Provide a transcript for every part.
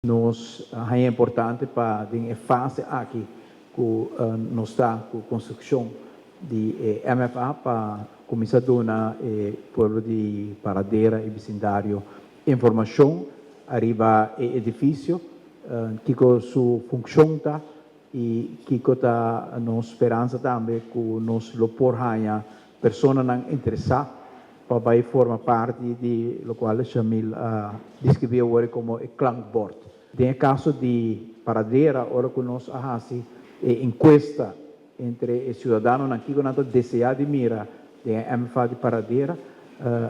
Nos a haña importante pa den e fase aki ku nos ta ku konstrukshon di e MFA pa kuminsá duna e pueblo di Paradera i bisindario informashon ariba e edifisio, kiko su funkshon ta i kiko ta nos speransa tambe ku nos lo por haña personanan interesá pa bai forma parti di lokual Shamil a deskribí awor komo e klankbord. Den e kaso di Paradera, ora ku nos a hasi e enkuesta entre e siudadanonan kiko nan ta deseá di mira den e MFA di Paradera,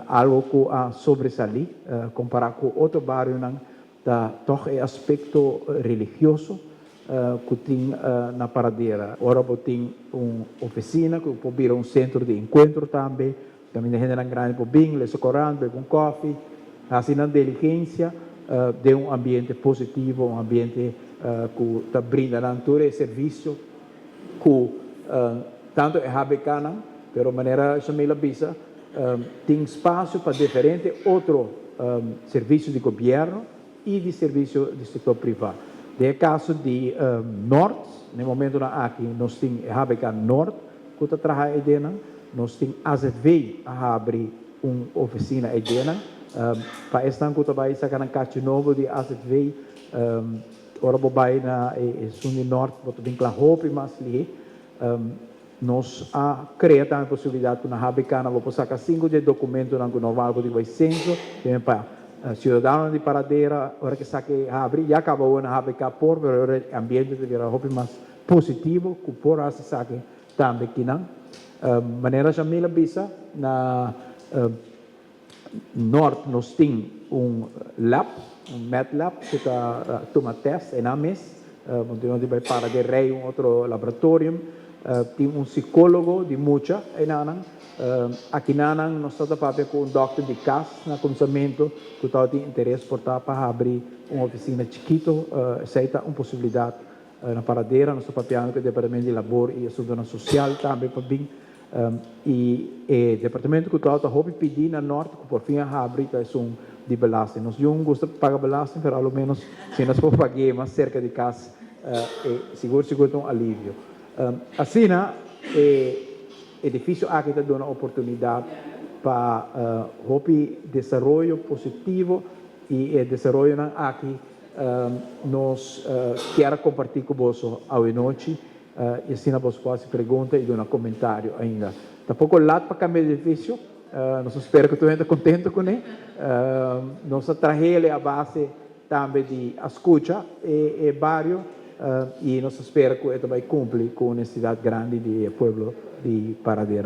algu ku a sobresalí kompará ku otro barionan ta tòg e aspekto religioso ku tin na Paradera. Ora bo tin un ofisina ku por bira un sentro di enkuentro tambe, kaminda hendenan grandi por bin, lesa korant, bebe un kòfi, hasi nan diligensia den un ambiente positivo, un ambiente ku ta brinda nan tur e servisio ku tantu e HBKnan, pero manera Shamil a bisa, tin spasio pa diferente otro servisio di gobièrnu i di servisio di sektor privá. Den e kaso di Nort, na e momentunan aki nos tin e HBK Nort ku ta traha e ideanan, nos tin AZV a habri un ofisina e ideanan. Pa esnan ku ta bai saka nan kachi nobo di AZV, ora bo bai na esun di Nort bo ta bin kla hopi mas lihé. Nos a krea tambe posibilidat ku na HBK nan bo por saka sinku di e dokumentonan ku normal bo tin bai senso, tambe pa siudadanonan di Paradera ora ke esaki habri ya kaba awor na HBK por, pero ora e ambiente ta bira hopi mas positivo ku por hasi esaki tambe kinan. Manera Shamil a bisa na Nort nos tin un lab, un med lab ku ta tuma test einan mes. Bo tin di bai para den rei un otro laboratorium. Tin un sikólogo di mucha einanan. Akinanan nos ta ta papia ku un dòkter di kas na kuminsamentu ku tabatin interes por ta pa habri un ofisina chikitu. Esei ta un posibilidat na Paradera. Nos ta papiando ku e departamento di labor i asuntunan sosial tambe pa bin. I e departamento ku ta hopi pidi na Nort ku por fin a habri ta esun di belasting. Nos yun gusta paga belasting pero a lo menos si nos por pag'é mas serka di kas e sigur sigur ta un alivio. Asina e edifisio aki ta duna oportunidat pa hopi desaroyo positivo i e desaroyonan aki nos kier a kompartí ku boso awenochi. I asina boso por hasi pregunta i duna komentario ainda. Ta poko lat pa kambia di edifisio. Nos ta spera ku tur hende ta kontento kuné. Nos a trahele a base tambe di a skucha e bario i nos ta spera ku e ta bai kumpli ku un nesesidat grandi di e pueblo di Paradera.